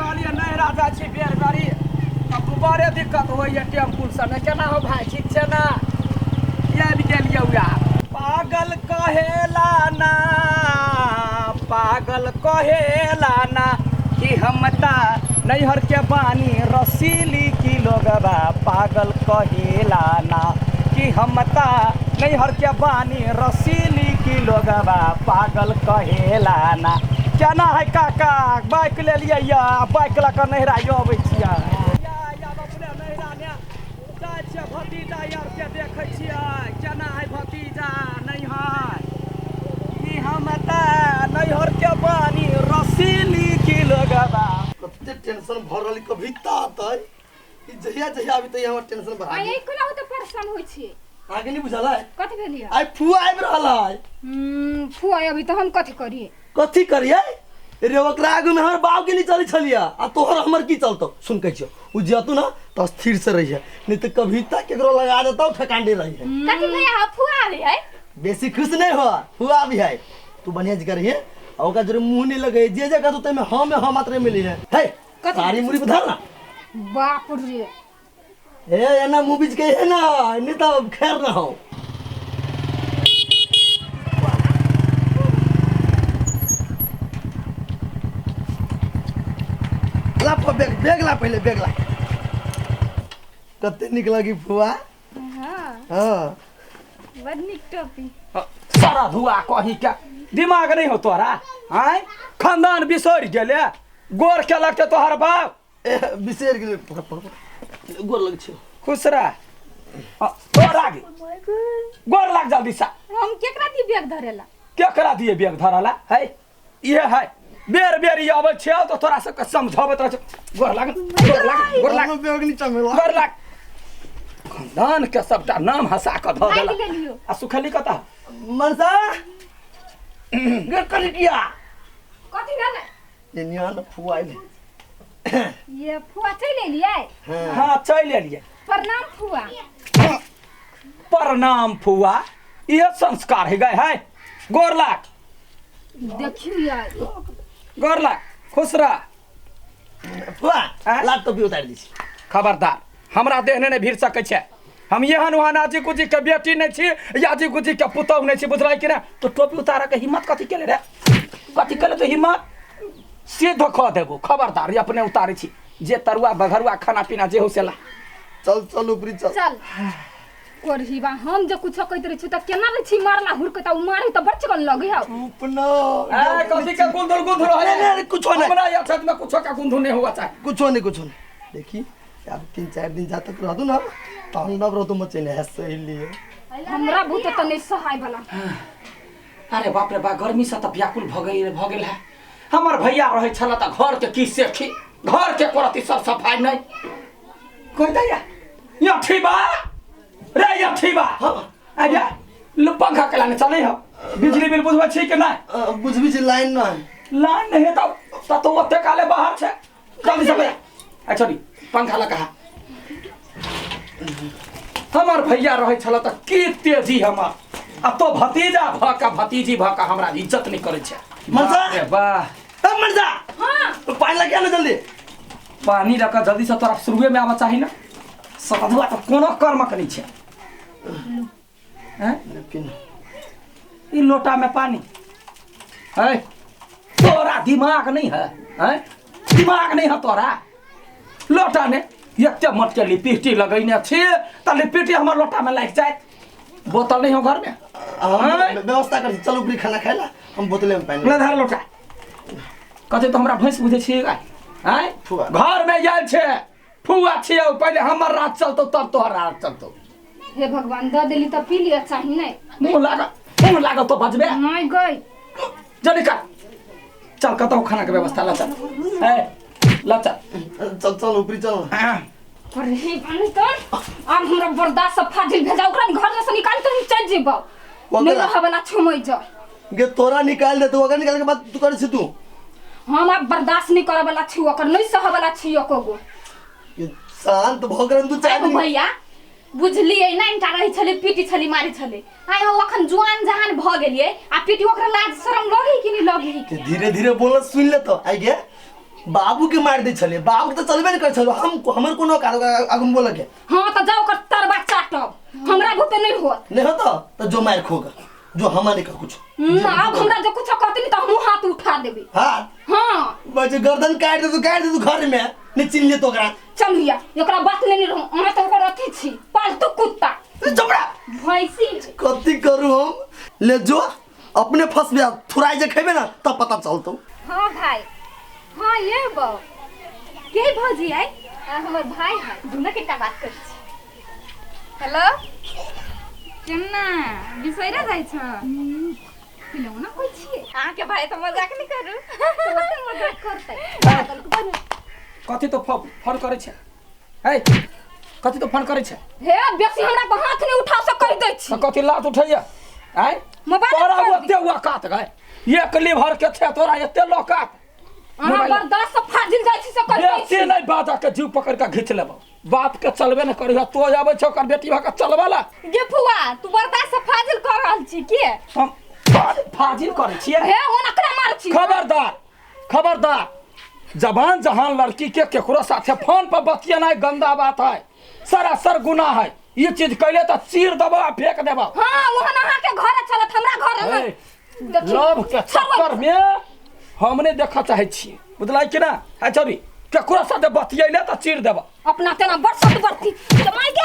कहलियै नैहरा जाइ छी बेर बेरी तऽ बड़े दिक्कत होइए टेम्पू से नहि। केना हो भाय, ठीक छै ने? आबि गेलियै। उएह पागल कहेला ना, पागल कहेला ना कि हम तऽ नैहर के बानी रसीली की लोगबा पागल कहेला ना कि हम तऽ नैहर के बानी रसीली की लोगबा पागल कहेला ना। केना है काका, बाइक लेलियै या बाइक लऽ कऽ नैहरा अबै छियै? आब अपने नैहरा ने जाइ छियै, भतीजा आरके देखै छियै केना है भतीजा नैहर कि हम तऽ नैहर के बानी रसीली की लोगबा। कते टेंशन भर रहल, कभी ता आतै ई जहिया जहिया आबी तहिया हमर टेंशन बढ़ा आइ गेल। कोना होते परेशान होइ छी? आगे नहीं बुझल है। कथी भेल आई फुआ आबि रहल है। फुआ अभी तऽ हम कथी करी? कथी करिए रे? ओकरा आगू में हमर बाप के नहीं चलै छलियै आ तोहर हमर की चलतो? सुन, कहै छियौ, उ जतू ना तऽ स्थिर से रहिए, नहीं तो कभी तक केकरो लगा देता ठकांडे रही है। कथी भैया, हाँ, फुआ आबे है। बेसी खुश नहीं हो, फुआ भी है, तू बढ़िया से करिए आ ओकरा जरे मुंह नहीं लगे, जे जे कहतो तमे हाँ में हाँ मात्र मिली है। हे, साड़ी मुड़ी पर धर ना। बाप रे। ए एना मुंह बीच के है ना, नहीं तो खैर ना हो। ला बैग, बैग ला, पहले बैग ला। कते निक लगी फुआ। हाँ। हाँ। बड़ नीक टोपी। सारा धुआ कहीं के दिमाग नहीं हो तोरा? आय खानदान बिसरि गेले, गोर के लगते तोहर बाप। ए, बिसरि गेलै, पकड़ पकड़ पकड़। गोर लग छै। खुश रह। तोरा गे गोर लाग जल्दी सा। हम केकरा दी बैग धरेला? केकरा दिए बैग धरला है? इहे है, बेर बेर ई अबै छियौ तऽ तोरा सबके समझाबैत रहै छियौ। गोर लाग, गोर लाग, गोर लाग। हमरो बैग नीचा में ला। गोर लाग। खानदान के सबटा नाम हंसा कऽ धऽ भागि देलक। गेलियौ। आ सुखेली कतऽ? मनसा गे करिया। कथी भेलै? ये नियान फुआ आइले। ये फुआ चलि एलियै? हाँ। हाँ, चलि एलियै। प्रणाम फुआ। प्रणाम फुआ। इहे संस्कार है गए है? गोर लाग। देखियौ यार। गोर लाग, खुश रह। फुआ। आँय? लाग टोपी उतारि दै छी। खबरदार, हमरा देहने नहि भीड़ सकै छै। हम एहन ओहन आजी कुजी के बेटी नहि छी, आजी कुजी के पुतहु नहि छी, बुझलै कि नहि? तो टोपी उतारऽ के हिम्मत कथी केले रे? कथी केले तो हिम्मत? सिद्ध कऽ देबो। खबरदार, ई अपने उतारै छी जे तरुआ बघरुआ खाना पीना जे हो से ला। चल चल, ऊपरी चल। चल कोरहीबा, हम जे कुछो कहैत रहै छी तऽ केना लै छी मारला हुरके तऽ उ मारे तऽ बड़ चिकन लगै हौ। उपना। ए, कथी के गुंधुर गुंधुर है? नहीं, नहीं, कुछो नहीं। हमरा यहाँ क्षेत्र में कुछो का गुंधुर नहीं हुआ चाहे। कुछो नहीं, कुछो नहीं। देखी, अब 3-4 दिन जा तक रहतू ना तांडव रहतू मचेने है सही लिए। हमरा भूत तऽ नहि सहाय वाला। अरे बाप रे बा, गर्मी से तऽ व्याकुल भऽ गेल, भऽ गेल है। हमर भैया रहै छल तऽ घर के की सेखी, घर के करती सब सफाई नहीं कोई दैया। यठीबा रे, यठीबा। हाँ। आजा लो, पंखा के लाने चले हो। बिजली बिल बुझबै छी कि नहि? बुझबी छी, लाइन ना है। लाइन नहीं है तब तो ओते काले बाहर छै। जल्दी से भैया अच्छा नी पंखा लगा। हमर भैया रहै छल तऽ की तेजी हमर, आ तो भतीजा भऽ कऽ, भतीजी भऽ कऽ हमरा इज्जत नहि करै छै। मनसा! बाप रे वाह। ए मनसा। हाँ। तो पानी लगे ना जल्दी। पानी लऽ कऽ जल्दी से। तोरा शुरुए में आबऽ चाही ने। साधुआ तऽ कोनो कर्मक नहि छै। हैं? पीना। ई लोटा में पानी है? तोरा दिमाग नहीं है? हैं? दिमाग नहीं है तोरा? लोटा ने एते मट के लिपस्टिक लगैने छी तऽ लिपस्टिक हमर लोटा में लागि जायत। बोतल नहीं हो घर में? हम आँय? व्यवस्था कर, चल ऊपरी खाना खाए ला, हम बोतले में पानी। ले धर लोटा। कथी तो हमरा भैंस बुझै छियै गाय? आँय? फुआ। घर में आयल छै फुआ छियौ, पहिले हमर राज चलतौ तब तोहर राज चलतौ। हे भगवान, दऽ देली तऽ पी लिअ चाही नहि। मुँह लागल, मुँह लागल तो बजबे। नहि गई। जल्दी कर, चल कतौ खाना के व्यवस्था ला चल। ए ला चल। चल चल, ऊपरी चल। अरे बनी तर आब हमरा बर्दाश्त से फाजिल भेजा। ओकरा घर से निकाल के हम चल जेबौ। ओकरा? नहीं रहब ना छुमै जा। गे तोरा निकाल दे, तू अगर निकाल के बाद तू कर छी तू। हम आब बर्दाश्त नहीं करे वाला छी, ओकर नहीं सह वाला छी एको गो। ये शांत भ गेल तू चार आइ दिन। भैया बुझलियै नहि टा रहै छलै, पीटी छलै, मारै छलै। आइ हम अखन जुआन जहान भऽ गेलियै आ पीटी ओकरा लाज शरम लगै कि नहि लगै? के धीरे धीरे बोल, सुन ले तो। आई गे बाबू के मार दै छलियै, बाबू के तऽ चलबे नहि करै छलै। हम हमर कोनो औकात ओकरा आगू मे बोलऽ के हाँ तो जाओ कर तरबा चाटब, हमरा बुते नहीं होत। नहीं होता तो जो मार खोगा जो हमारे का कुछ। अब हमरा जो कुछ कहते नहीं तो हम हाथ उठा देबे। हाथ? हाँ। बस गर्दन काट दे तू, काट दे तू घर में नहीं चिन्ह ले तो ओकरा। चल भैया एकरा बात नहीं रहूं, अहाँ तो ओकर अथी छी पालतू कुत्ता। चपड़ा भैंसी कथी करू हम, ले जो अपने फंसबे थुराई जे खेबे ना तब पता चलतो। हाँ भाई, हाँ ये बो के भौजी आई हमर भाई है, दुना के बात कर छी। हेलो केना बिसैरा जाय छ पिलौना कोइ छी अहाँ के भाई तो मजाक नहीं करू। तो ओते मजाक करतै पागल के बने। कथी तो फोन करै छै? हे कथी तो फोन करै छै? हे बेसी हमरा पर हाथ नहीं उठा से कहि दै छी। तो कथी लात उठैया? आय मोबाइल तोरा फोड़ ओते औकात गए, एक लीवर के छै तोरा एते औकात। अहाँ बर्दाश्त से फाजिल जाइ छी से कहि दै बेसी छी। नहीं बाजा के जीव पकड़ के घींच लेबो, बाप के चलबे न करिह तो आबै छै ओकर बेटी भा के चलबला। गे फुआ तू बर्दाश्त से फाजिल कर रहल छी के? हम फाजिल करै छियै? हे ओना करा मार छी। खबरदार खबरदार, जबान जहान लड़की के केकरो साथे फोन पर बतियेनाइ गंदा बात है, सरासर गुनाह है। ये चीज कैले तो चीर देबो आ फेंक देबो। हाँ वहन अहाँ के घर चलत, हमरा घर ए, नहीं। लव के चक्कर में हमने देखा चाहे छी, बुझलाई कि ना? है छवि केकरो साथे बतियेले तो चीर देबो। अपना तेना बड़ सत बरती जमाई के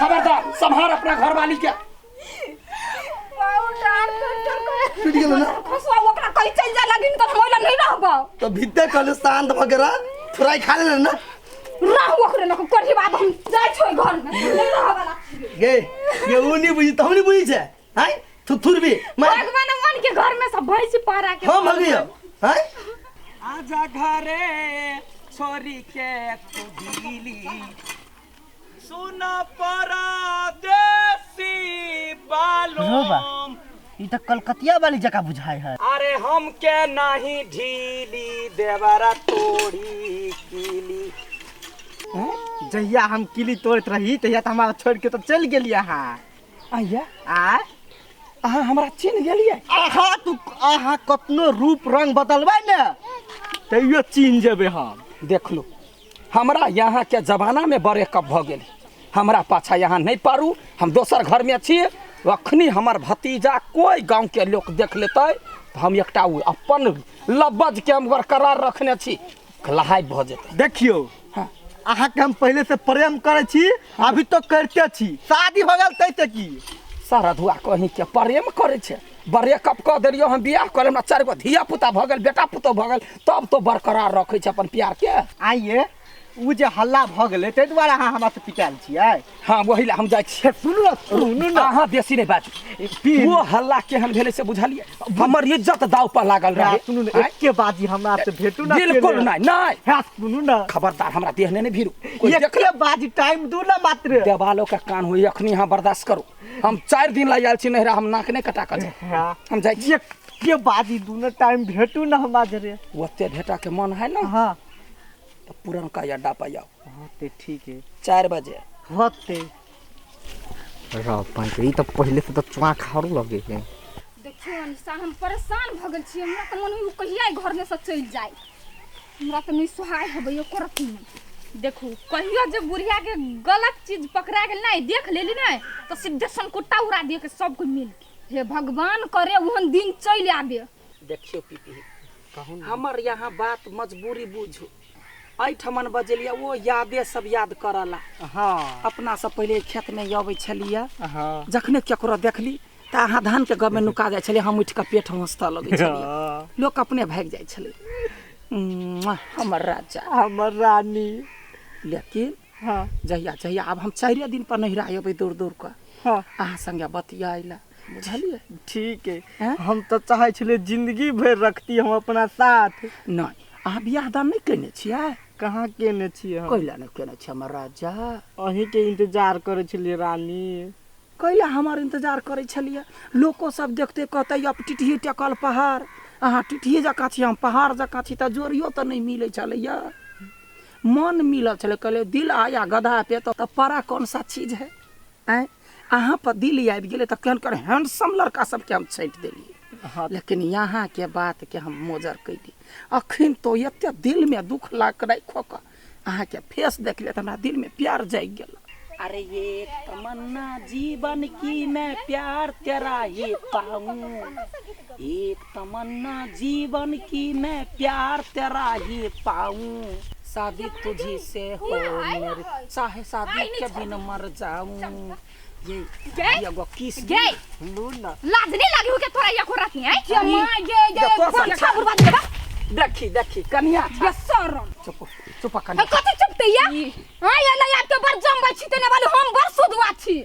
खबरदार संभार अपना घर वाली के। टूट गेलो ना फसवा ओकरा कहि चल जा लगिन त हम ओइला नहीं रहबो। तो भीतर कहले शांत वगैरह थोड़ा खा ले ना रहू ओकरे न करही बात, हम जाइ छो घर में नहीं रहबला। गे गे उ नहीं बुझी त हम नहीं बुझी छे। हाय थुथुर भी भगवान मन के घर में सब भैंसी पारा के हम हगियो। हाय आजा घरे छोरी के तू दिली सुना परदेसी बालोम। ई त कलकतिया वाली जगह बुझाय है। अरे हम के नहीं ढीली देवरा तोड़ी कीली। जहिया हम किली तोड़त रही तहिया त हमारा छोड़ के तो चल गेलिए अहाँ। आया आ अहाँ हमरा चिन्ह गेलिए? अहाँ तू अहाँ कतनो रूप रंग बदलबै ने तैयो चिन्ह जेबै हम। देख लो हमरा यहाँ के जमाना में बड़े कप भ गेल, हमरा पाछा यहाँ नहीं पारू, हम दोसर घर में छी। अखनी हमर भतीजा कोई गांव के लोग देख लेते तो हम एकटा अपन लब्बज के हम बरकरार रखने छी, लहाइ भ जेतै। देखियो हाँ। अहाँ के हम पहले से प्रेम करै छी, अभी तो करते छी, शादी हो गेल तैसे की सारा धुआ कहीं के प्रेम करै छै। ब्रेकअप कऽ देलियो हम, बियाह करे हमरा 4 गो धिया पुता भऽ गेल, बेटा पुतोह भऽ गेल, तब तो बरकरार रखै छै अपन प्यार के। आइए उ जे हल्ला भऽ गेलै ताहि दुआरे अहाँ हमरा से पिटायल छियै? हाँ वही ला हम जाइ छियै। सुनू ना सुनू ना अहाँ बेसी नहि बाजू। वो हल्ला केहन भेलै से बुझलियै? हमर इज्जत दाव पर लागल रहे। सुनू ना एके बाजी हमरा से भेटू ना। बिल्कुल नहीं नहीं। हाँ सुनू ना खबरदार हमरा देहने नहीं भीरू। एके बाजी टाइम दू ना मात्र। देवालो के कान होई अखनी अहाँ बर्दाश्त करू। हम 4 दिन ला आयल छी नहिरा, हम नाक नहि कटा कऽ जाय। हम जाइ छी। एके बाजी दू ना टाइम भेटू ना हमरा जरे। ओते भेटा के मन है ना? हाँ तो पुरनका अड्डा पर आओ। होते ठीक है 4 बजे होते। ई तो पहले से तो चुआ खारू लगे है। देखियो अनिशा हम परेशान भ गेल छी, हमरा त मन में कहिया घर में से चल जाए, हमरा त नहीं सोहाय होबे ओकर अथी में। देखू कहियो जे बुढ़िया के गलत चीज पकड़ा गेल नहीं देख लेली नहीं तो सीधे संकुट्टा उड़ा दिए के सब कोई मिल के। हे भगवान करे ओहन दिन चल आबे। देखियो पीपी हमर यहाँ बात मजबूरी बुझू, एहिठमन बजेलिया वो यादे सब याद करला। हाँ अपना सब पहिले खेत में अबै छलियै, हाँ जखने केकरो देखली त अहाँ धान के गब में नुका जाइ छलियै, हम उठि के पेट हँसतऽ लगै छलियै, लोक अपने भागि जाइ छलै। हमर राजा हमर रानी। लेकिन हाँ जहिया जहिया आब हम 4 दिन पर नहिरा अबै दौड़ दौड़ कऽ, हाँ अहाँ संगे बतियाइला, बुझलियै? ठीक है। हम तो चाहै छलियै जिंदगी भरि रखती हम अपना साथ। नहीं अहाँ बियाह दान नहीं केने छियै? कहाँ केने छियै हम? कैला नहीं केने छियै हमर राजा? अहीं के इंतजार करै छलियै रानी। कैला हमर इंतजार करै छलियै? लोको सब देखते कहते अब टिटही टेकल पहाड़, अहाँ टिटही जकाँ छी हम पहाड़ जकाँ छी, तऽ जोड़ियो तऽ नहीं मिलै छलैया, मन मिलल छलै। कहले दिल आया गधा पे तो परा कौन सा चीज है? आँय अहाँ पर दिल आबि गेलै तऽ केहन केहन हैंडसम लड़का सबके हम छाँटि देलियै लेकिन यहाँके बातके हम मोजर कैली अखन तो एते दिलमे दुख लाग राखि कऽ अहाँके फेस देखलियै तऽ हमरा दिलमे प्यार जागि गेल अरे एक तमन्ना जीवन की मैं प्यार तेरा ही पाऊं एक तमन्ना जीवन की मैं प्यार तेरा ही पाऊं शादी तुझी से हो मेरी चाहे शादी के बिन मर जाऊं ये गे? एगो किस गे लू ना लाज नहीं लागी हो के तोरा एको रात नहीं आई के मां गे गे देखो बड़ सब। छाबुर बाज देबा देखी देखी कनिया बेशरम चुप चुप ए, कनिया कथी चुपते या हां ये ला आपके बड़ जमबै छी तने वाले हम बड़ सुधवा छी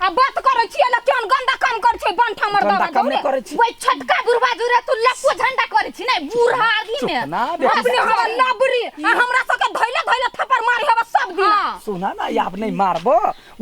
आ बात करै छी एला केहन गंदा काम करै छै बंठा मर्दा गंदा काम नहि करै छी। ओइ छोटका बुढ़वा जुरे तू लप्पू झंडा करै छी नै बूढ़ा आदमी चुप में ना बेटी अपने हवा लबरी आ हमरा सबके धैले धैले थप्पड़ मारी हवा सब दिन हाँ। सुना ना आब नहीं मारबो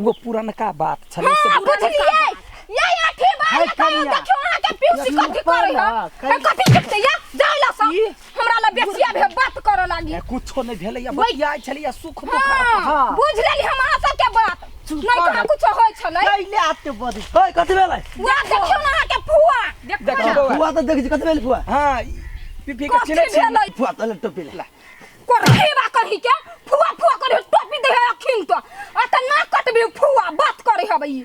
वो पुरनका बात छलै से हाँ बुझलियै ये आठी बार है कहियो कनिया। देखियो अहाँ के पीयूसी कथी करै हाँ, है ए, कथी चुपते या जाय ला सब ई? हमरा ला बेचिया भे बात करऽ लागी ए, कुछो नहीं भेलै या बतियाइ छलै या सुख दुख हाँ हाँ। बुझ लेली हम अहाँ सबके बात चुप नहीं कर। कहाँ कुछो होइ छलै कैले आते बदी ओए कथी भेलै वएह देखियो ना अहाँ के फुआ देखी बौआ फुआ तऽ देखै छी कथी भेलै फुआ हाँ पीपी के कथी चिन्है छी भेलै फुआ तऽ टोपी ले कोरखेबा कही के फुआ फुआ करे टोपी दे है अखिन तो आ त ना कटबी फुआ बात करे हबै ई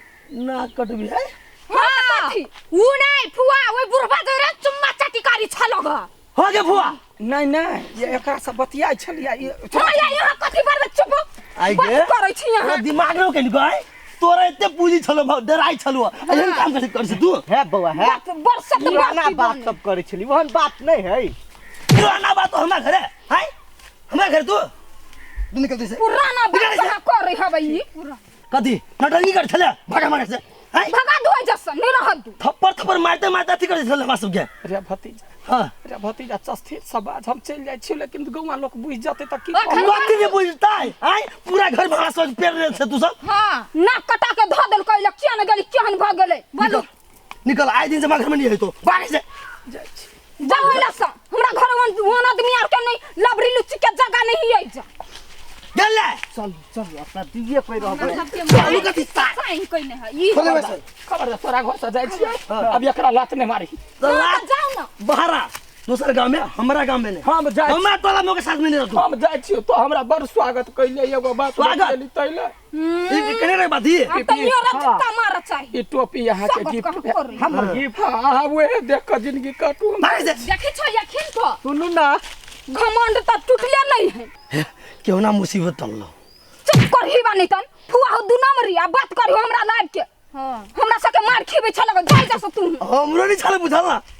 ना कटबी है हाँ कथी ऊ नै फुआ ओइ बुढ़वा जोरे चुम्मा चाटी करी छलो ग हो गे फुआ नहीं नहीं ये एकरा से बतियाइ छलियै ई हाँ या यहाँ कथी बार चुप आई गे बात करै छी यहाँ तोरा दिमाग रो केन गए तोरा एते पूंजी छलो भाव डराइ छलो एहन काम कैसे कर छी तू है बौआ है बात बड़ सत पुराना बात सब करै छली ओहन बात नहीं है पुराना बात तो हमरा घरे हाय हमरा घर तू तू निकल से पुराना बात निकल से। कहाँ करै हबै ई कथी नटंगी कर छले भागा मारे से हाय भगा दो जस नहीं रहत दू थप्पड़ थप्पड़ मारते मारते अथी कर छले हमरा सबके रे भतीजा हां रे भतीजा चस्थिर सब आज हम चलि जाइ छी लेकिन गौआ लोक बुझि जेतै तऽ की अखन कहब? कथी ने बुझतै हाय पूरा घर भाड़ा सब पेड़ रहे छे तू सब हाँ नाक कटा के धऽ देलकै लए किया ने गेली केहन भऽ गेलै बोलू निकल निकल आए दिन से हमरा घर में नहीं है तो भागे से जाइ छी जाओ एला से हमरा घर वन आदमी आर के नहीं लबरी लुच्ची के जगह नहीं है जा गेल ले चलू चलू अपना दिए पे रहबै चलू कथी साथ साइन कोई नहीं है ई खोले वैसे खबर है, तोरा घर से जाइ छियै अब एकरा लात नहि मारी तो हाँ, लात तऽ जाओ ना बहरा दोसर गांव में हमरा गांव में नहीं हम जाइ छी- हमरा टोला में के साथ में नहीं रहतू हम जाइ छियै तो हमरा बड़ स्वागत कैले एगो बात स्वागत? बतेली तैले ई केने रे बात ई अब तऽ यो रजता मारऽ चाही ई टोपी अहाँ के स्वागत गिफ्ट कहाँ करी? हमर गिफ्ट अहाँ उहे देख कऽ जिंदगी काटू भागे से देखै छौ अखिन तो सुनू ना घमंड तऽ टूटले नहीं है क्यों ना मुसीबत टललो चुप करही बा नहीं तन फुआ हो दू नंबरी आ बात करही हमरा लाइव के हाँ हमरा सबके मार खेबै छलक जाय जा से तू हमरो नहीं छले बुझल ना